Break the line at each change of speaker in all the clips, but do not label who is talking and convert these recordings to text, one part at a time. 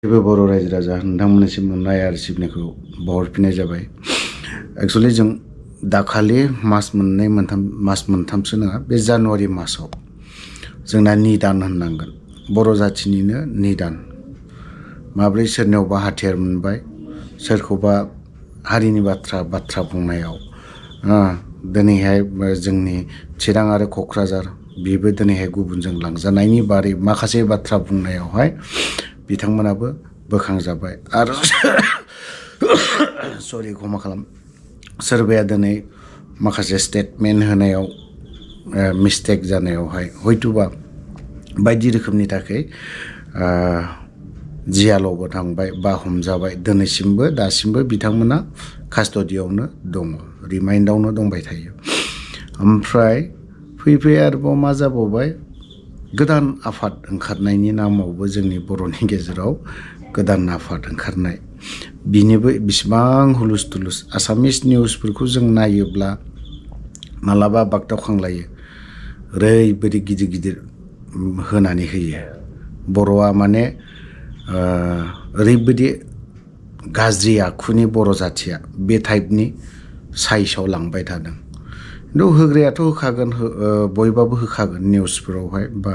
जेबो बर' रायजो राजा नोंथांमोननिसिम अननाय आरो सिबिनायखौ बावहरफिननाय जाबाय। एक्सुअलि जों दाखालि मास मोनथामसो नङा बे जानुवारि मासाव जोंना निदान होननांगोन बर' जाथिनिनो निदान माब्रै सोरनियावबा हाथियार मोनबाय सोरखौबा हारिनि बाथ्रा बुंनायाव दिनैहाय जोंनि चिरां आरो क'क्राझार बेबो दिनैहाय गुबुनजों लांजानायनि बारै माखासे बाथ्रा बुंनायावहाय बिथांमोनाबो बोखांजाबाय आरो सरि क्षमा खालाम सोरबाया दिनै माखासे स्टेटमेन्ट होनायाव मिस्टेक जानायावहाय हयथ'बा बायदि रोखोमनि थाखाय जियाल'बो थांबाय बा हमजाबाय दासिमबो बिथांमोना कास्टडियावनो दङ रिमाइन्डआवनो दंबाय थायो। ओमफ्राय फैयै आरोबाव मा जाबावबाय गोदान आफाद ओंखारनायनि नामावबो जोंनि बर'नि गेजेराव गोदान आफाद ओंखारनाय बिनिबो बिसिबां हुलुस थुलुस आसामिस निउसफोरखौ जों नायोब्ला मालाबा बागदावखांलायो ओरैबायदि गिदिर होनानै होयो बर'आ माने ओरैबायदि गाज्रि आखुनि बर' जाथिया बे टाइपनि साइसआव लांबाय थादों। खिन्थु होग्रायाथ' होखागोन बयबाबो होखागोन निउसफोरावहाय बा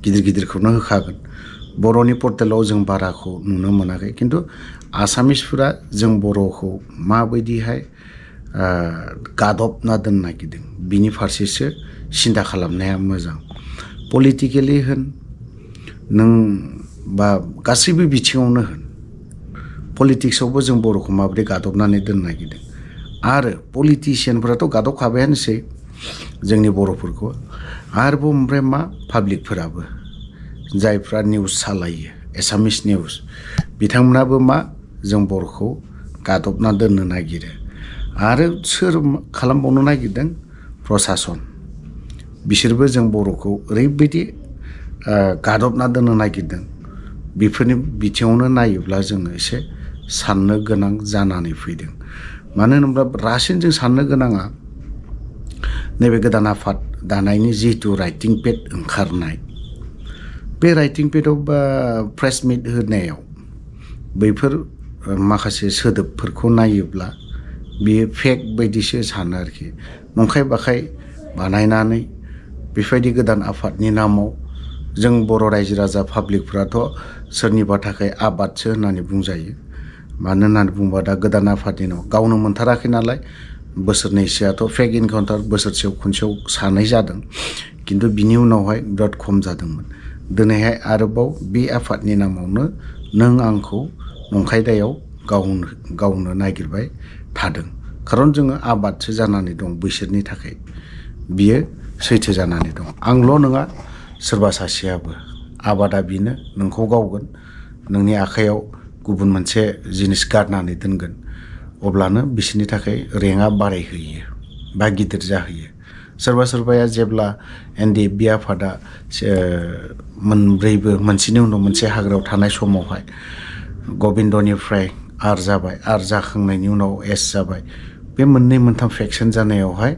गिदिरखौनो होखागोन। बर'नि पर्टेलाव जों बाराखौ नुनो मोनाखै खिन्थु आसामिसफोरा जों बर'खौ माबायदिहाय गादबना दोननो नागिरदों बिनि फारसेसो सिन्था खालामनाया मोजां। पलिटिकेलि होन नों बा गासैबो बिथिङावनो होन पलिटिक्सआवबो जों बर'खौ माबोरै गादबनानै दोननो नागिरदों आरो पलिटिसियानफोराथ' गादबखाबायानोसै जोंनि बर'फोरखौ आरोबाव ओमफ्राय मा पाब्लिकफोराबो जायफ्रा निउस सालायो एसामिस निउस बिथांमोनाबो मा जों बर'खौ गादबना दोननो नागिरो आरो सोर खालामबावनो नागिरदों प्रसासन बिसोरबो जों बर'खौ ओरैबायदि गादबना दोननो नागिरदों बेफोरनि बिथिङावनो नायोब्ला जोङो एसे साननो गोनां जानानै फैदों। मानो होनोब्ला रासिन जों साननो गोनाङा नैबे गोदान आफाद दानायनि जिहेतु राइटिं पेड ओंखारनाय बे राइटिं पेडआव बा प्रेस मिट होनायाव बैफोर माखासे सोदोबफोरखौ नायोब्ला बेयो फेक बायदिसो सानो आरोखि नंखाय बाखाय बानायनानै बेबायदि गोदान आफादनि नामाव जों बर' रायजो राजा पाब्लिकफ्राथ' सोरनिबा थाखाय आबादसो होननानै बुंजायो। मानो होननानै बुङोबा दा गोदान आफादनि नाव गावनो मोनथाराखै नालाय बोसोरनैसोआथ' फेक इनकाउन्टार बोसोरसेयाव खनसेयाव सानै जादों खिन्थु बिनि उनावहाय बिराद खम जादोंमोन। दिनैहाय आरोबाव बे आफादनि नामावनो नों आंखौ नंखाय दायाव गावनो नागिरबाय थादों खारन जोङो आबादसो जानानै दं बैसोरनि थाखाय बियो सैथो जानानै दं। आंल' नङा सोरबा सासेयाबो आबादा बेनो नोंखौ गावगोन नोंनि आखाइयाव गुबुन मोनसे जिनिस गारनानै दोनगोन अब्लानो बिसोरनि थाखाय रेंकआ बारायहोयो बा गिदिर जाहोयो। सोरबाया जेब्ला NDFB आफादा मोनब्रैबो मोनसेनि उनाव मोनसे हाग्रायाव थानाय समावहाय गबिन्दनिफ्राय आर जाबाय आर जाखांनायनि उनाव एस जाबाय बे मोननै मोनथाम फेक्सन जानायावहाय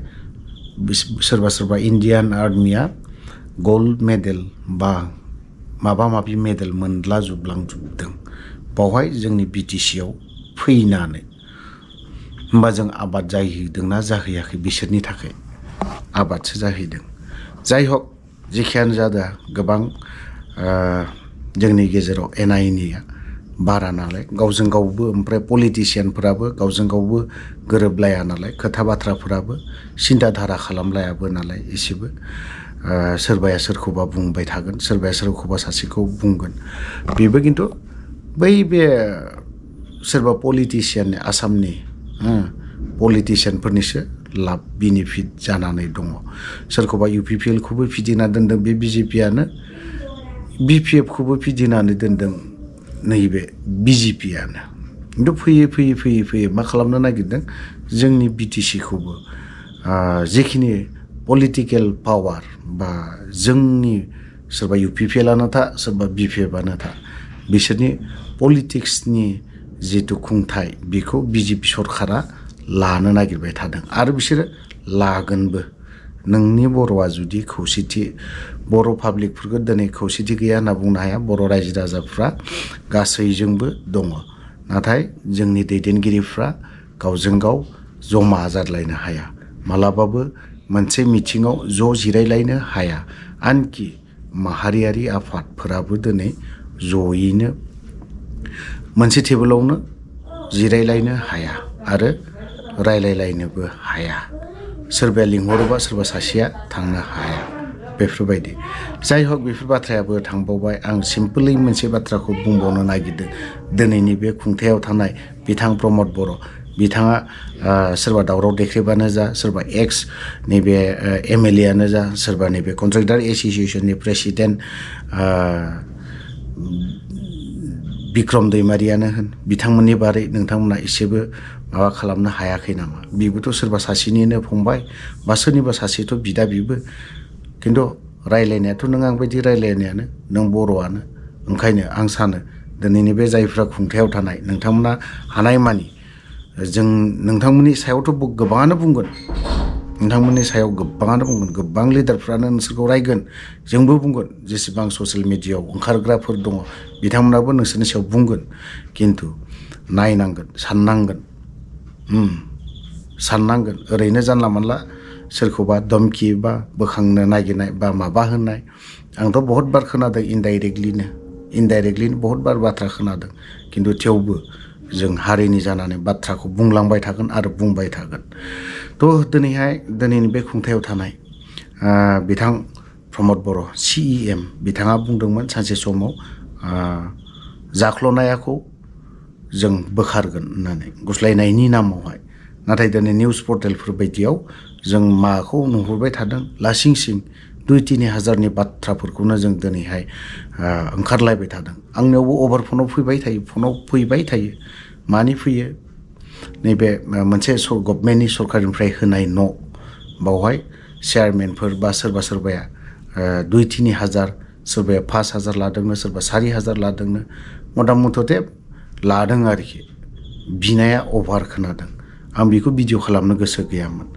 सोरबा इण्डियान आर्मिया गल्ड मेडेल बा माबा माबि मेडेल मोनलाजोबलांजोबदों बावहाय जोंनि BTCआव फैनानै होमबा जों आबाद जाहैदोंना जाहैयाखै बिसोरनि थाखाय आबादसो जाहैदों। जाय हक जेखियानो जादों गोबां जोंनि गेजेराव एना एनिया बारा नालाय गावजों गावबो ओमफ्राय पलिटिसियानफोराबो गावजों गावबो गोरोबलाया नालाय खोथा बाथ्राफोराबो सिन्था धारा खालामलायाबो नालाय एसेबो सोरबाया सोरखौबा बुंबाय थागोन सोरबाया सोरखौबा सासेखौ बुंगोन बेबो खिन्थु बे सोरबा पलिटिसियान आसामनि पलिटिसियानफोरनिसो लाब बेनिफिट जानानै दङ। सोरखौबा UPPLखौबो फिदिंना दोनदों बे BJPआनो BPFखौबो फिदिंनानै दोनदों नैबे BJPआनो खिन्थु फैयै मा खालामनो नागिरदों जोंनि BTCखौबो जेखिनि पलिटिकेल पावार बा जोंनि सोरबा UPPLआनो था सोरबा BPFआनो था बिसोरनि पलिटिक्सनि जिथु खुंथाय बेखौ BJP सरकारा लानो नागिरबाय थादों आरो बिसोरो लागोनबो नोंनि बर'आ जुदि खौसेथि बर' पाब्लिकफोरखौ दिनै खौसेथि गैया होनना बुंनो हाया बर' रायजो राजाफ्रा गासैजोंबो दङ नाथाय जोंनि दैदेनगिरिफ्रा गावजों गाव जमा जालायनो हाया मालाबाबो मोनसे मिटिङाव ज' जिरायलायनो हाया आनखि माहारियारि आफादफोराबो दिनै जयैनो मोनसे टेबोलावनो जिरायलायनो हाया आरो रायलायलायनोबो हाया सोरबाया लिंहरोबा सोरबा सासेया थांनो हाया बेफोरबायदि जाय हक बेफोर बाथ्रायाबो थांबावबाय आं सिम्पलै मोनसे बाथ्राखौ बुंबावनो नागिरदों दिनैनि बे खुंथायाव थानाय बिथां प्रमद बर' बिथाङा सोरबा दावराव देख्रेबानो जा सोरबा एक्स नैबे एमएलए आनो जा सोरबा नैबे कन्ट्रेक्टर एस'सिएशननि प्रेसिडेन्ट बिक्रम दैमारियानो होन बिथांमोननि बारै नोंथांमोना एसेबो माबा खालामनो हायाखै नामा बिबोथ' सोरबा सासेनिनो फंबाय बा सोरनिबा सासेथ' बिदा बिबो खिन्थु रायलायनायाथ' नों आं बायदि रायलायनायानो नों बर'आनो ओंखायनो आं सानो दिनैनि बे जायफ्रा खुंथायाव थानाय नोंथांमोना हानायमानि जों नोंथांमोननि सायावथ' गोबाङानो बुंगोन नोंथांमोननि सायाव गोबाङानो बुंगोन गोबां लिडारफ्रानो नोंसोरखौ रायगोन जोंबो बुंगोन जेसेबां ससियेल मिडियायाव ओंखारग्राफोर दङ बिथांमोनाबो नोंसोरनि सायाव बुंगोन खिन्थु नायनांगोन साननांगोन ओरैनो जानला मानला सोरखौबा धमकि बा बोखांनो नागिरनाय बा माबा होनाय आंथ' बहुत बार खोनादों इनडाइरेक्टलिनो बहुत बार बाथ्रा खोनादों खिन्थु थेवबो जों हारिनि जानानै बाथ्राखौ बुंलांबाय थागोन आरो बुंबाय थागोन थ' दिनैनि बे खुंथायाव थानाय बिथां प्रमद बर' CEM बिथाङा बुंदोंमोन सानसे समाव जाख्ल'नायाखौ जों बोखारगोन होननानै गुस्लायनायनि नामावहाय नाथाय दिनै निउस पर्टेलफोर बायदियाव जों माखौ नुहुरबाय थादों लासिंसिं 2-3 हाजारनि बाथ्राफोरखौनो जों दिनैहाय ओंखारलायबाय थादों आंनियावबो अभार फनाव फैबाय थायो मानि फैयो नैबे मोनसे गभर्नमेन्टनि सरकारनिफ्राय होनाय न' बावहाय चेयारमेनफोर बा सोरबाया 2-3 हाजार सोरबाया 5,000 लादोंनो सोरबा 4,000 लादोंनो मथा मथथे लादों आरोखि बिनाया अभार खोनादों आं बेखौ भिडिअ खालामनो गोसो गैयामोन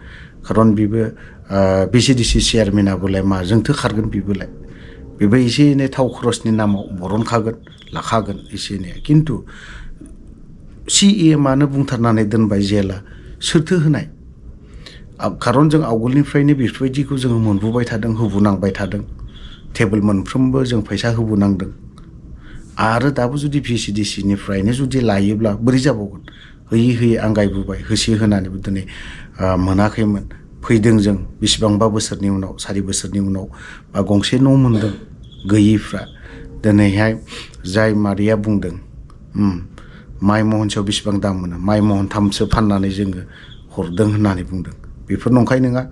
खारन बेबो BCDC चेयारमेनाबोलाय माजोंथो खारगोन बेबो एसे एनै थाव खरसनि नामाव बरनखागोन लाखागोन एसे एनै खिन्थु CEMआनो बुंथारनानै दोनबाय जेला सोरथो होनाय खारन जों आवगोलनिफ्रायनो बेफोरबायदिखौ जोङो मोनबोबाय थादों होबोनांबाय थादों टेबोल मोनफ्रोमबो जों फैसा होबोनांदों आरो दाबो जुदि BCDCनिफ्रायनो जुदि लायोब्ला बोरै जाबावगोन होयै आंगायबोबाय होसे होनानैबो दिनै मोनाखैमोन फैदों जों बेसेबांबा बोसोरनि उनाव 4 बोसोरनि उनाव बा गंसे न' मोनदों गैयैफ्रा दिनैहाय जाय मादैया बुंदों माइ महनसेयाव बेसेबां दाम मोनो माइ महनथामसो फाननानै जोङो हरदों होननानै बुंदों बेफोर नंखाय नङा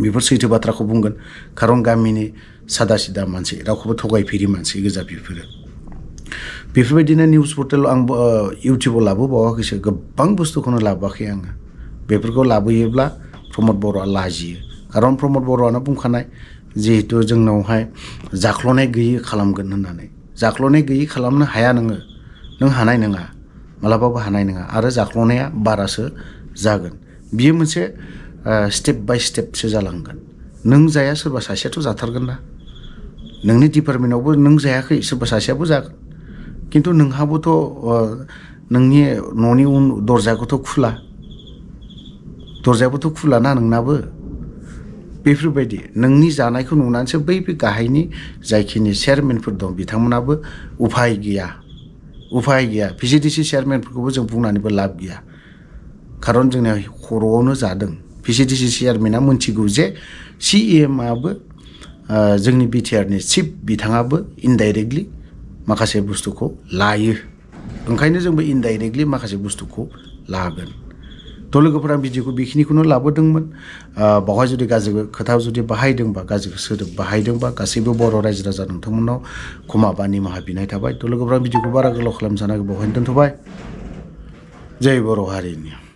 बेफोर सैथो बाथ्राखौ बुंगोन खारन गामिनि सादा सिदा मानसि रावखौबो थगायफेरि मानसि गोजा बेफोरबायदिनो निउस पर्टेल आं इउटिउबाव लाबोबावाखैसो गोबां बुस्थुखौनो लाबोआखै आङो बेफोरखौ लाबोयोब्ला प्रमद बर'आ लाजियो खारन प्रमद बर'आनो बुंखानाय जिहेतु जोंनावहाय जाख्ल'नाय गैयै खालामगोन होननानै जाख्ल'नाय गैयै खालामनो हाया नों हानाय नङा मालाबाबो हानाय नङा आरो जाख्ल'नाया बारासो जागोन बियो मोनसे स्टेप बाय स्टेपसो जालांगोन नों जाया सोरबा सासेयाथ' जाथारगोन ना नोंनि डिपार्टमेन्टआवबो नों जायाखै सोरबा सासेयाबो जागोन खिन्थु नोंहाबोथ' नोंनि न'नि उन दरजाखौथ' खुला ना नोंनाबो बेफोरबायदि नोंनि जानायखौ नुनानैसो बै गाहायनि जायखिनि चेयारमेनफोर दं बिथांमोनाबो उफाय गैया BCDC चेयारमेनफोरखौबो जों बुंनानैबो लाब गैया खारन जोंना खर'आवनो जादों BCDC चेयारमेना मोनथिगौ जे CEMआबो जोंनि बिटिआरनि चिफ बिथाङाबो इनडाइरेक्टलि माखासे बुस्थुखौ लायो ओंखायनो जोंबो इनडाइरेक्टलि माखासे बुस्थुखौ लागोन थ' लोगोफोरा भिडिअखौ बेखिनिखौनो लाबोदोंमोन बावहाय जुदि गाज्रि खोथा जुदि बाहायदोंबा गाज्रि सोदोब बाहायदोंबा गासैबो बर' रायजो राजा नोंथांमोननाव क्षमा बा निमाहा बिनाय थाबाय थ' लोगोफोरा भिडिअखौ बारा गोलाव खालामनो सानाखै बावहायनो दोनथ'बाय जय बर' हारिनि